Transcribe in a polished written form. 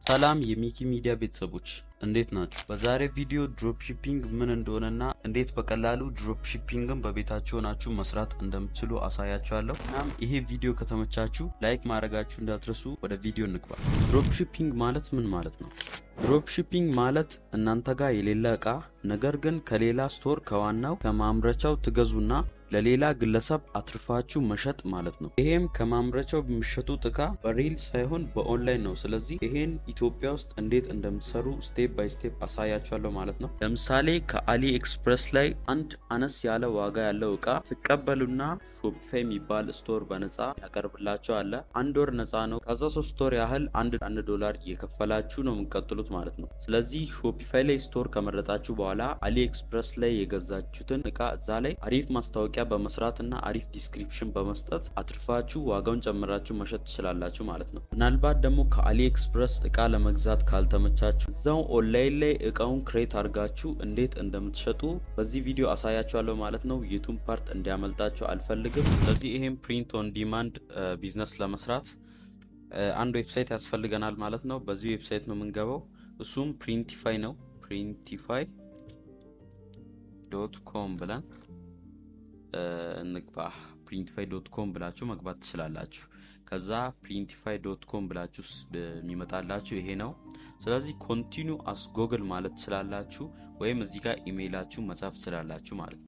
ሰላም የሚኪ ሚዲያ ቤተሰቦች፣ እንዴት ናችሁ? በዛሬ ቪዲዮ drop shipping ምን እንደሆነና እንዴት በቀላሉ drop shipping ን በቤታችሁ ሆናችሁ መስራት እንደምትችሉ አሳያችኋለሁ። እናም ይሄ ቪዲዮ ከተመቻችሁ like ማድረጋችሁ እንዳትረሱ። ወደ ቪዲዮ እንግባ። Drop shipping ማለት ምን ማለት ነው? Drop shipping ማለት እናንተ ጋር የሌለ እቃ ነገር ግን ከሌላ store ከዋናው ከማምረቻው ትገዙና ለሌላ ግለሰብ አትርፋችሁ መሸጥ ማለት ነው። ይሄም ከማምረቻው የሚሸጡት እቃ በ real ሳይሆን በኦንላይን ነው። ስለዚህ ይሄን ኢትዮጵያ ውስጥ እንዴት እንደምትሰሩ step by step አሳያችኋለሁ ማለት ነው። ለምሳሌ ከ AliExpress ላይ አንድ አነስ ያለ ዋጋ ያለው እቃ ትቀበሉና Shopify የሚባል store በነፃ ያቀርብላችሁ አለ። አንድ ወር ነፃ ነው። ከዛ 3 ወር ያህል አንድ አንድ ዶላር እየከፈላችሁ ነው የምትቀጥሉት ማለት ነው። ስለዚህ Shopify ላይ store ከመረጣችሁ በኋላ AliExpress ላይ የገዛችሁትን እቃ እዛ ላይ አሪፍ ማስታወቂያ በመስራት እና አሪፍ description በመስጠት አትርፋችሁ ዋጋውን ጨምራችሁ መሸጥ ትችላላችሁ ማለት ነው። ምናልባት ደግሞ ከ AliExpress እቃ ለመግዛት ካልተመቻችሁ እዛው ኦንላይን ላይ እቃውን create አድርጋችሁ እንዴት እንደምትሸጡ በዚህ ቪዲዮ አሳያችኋለሁ ማለት ነው። የቱም part እንዲያመልጣችሁ አልፈልግም። ስለዚህ ይሄን print on demand business ለመስራት አንድ website ያስፈልገናል ማለት ነው። በዚህ website ነው የምንገባው። እሱም Printify ነው። Printify.com ብለን እንግባ። Printify.com ብላችሁ መግባት ትችላላችሁ። ከዛ Printify.com ብላችሁ የሚመጣላችሁ ይሄ ነው። ስለዚህ continue as Google ማለት ትችላላችሁ፣ ወይም እዚህ ጋር ኢሜይላችሁ መጻፍ ትችላላችሁ ማለት ነው።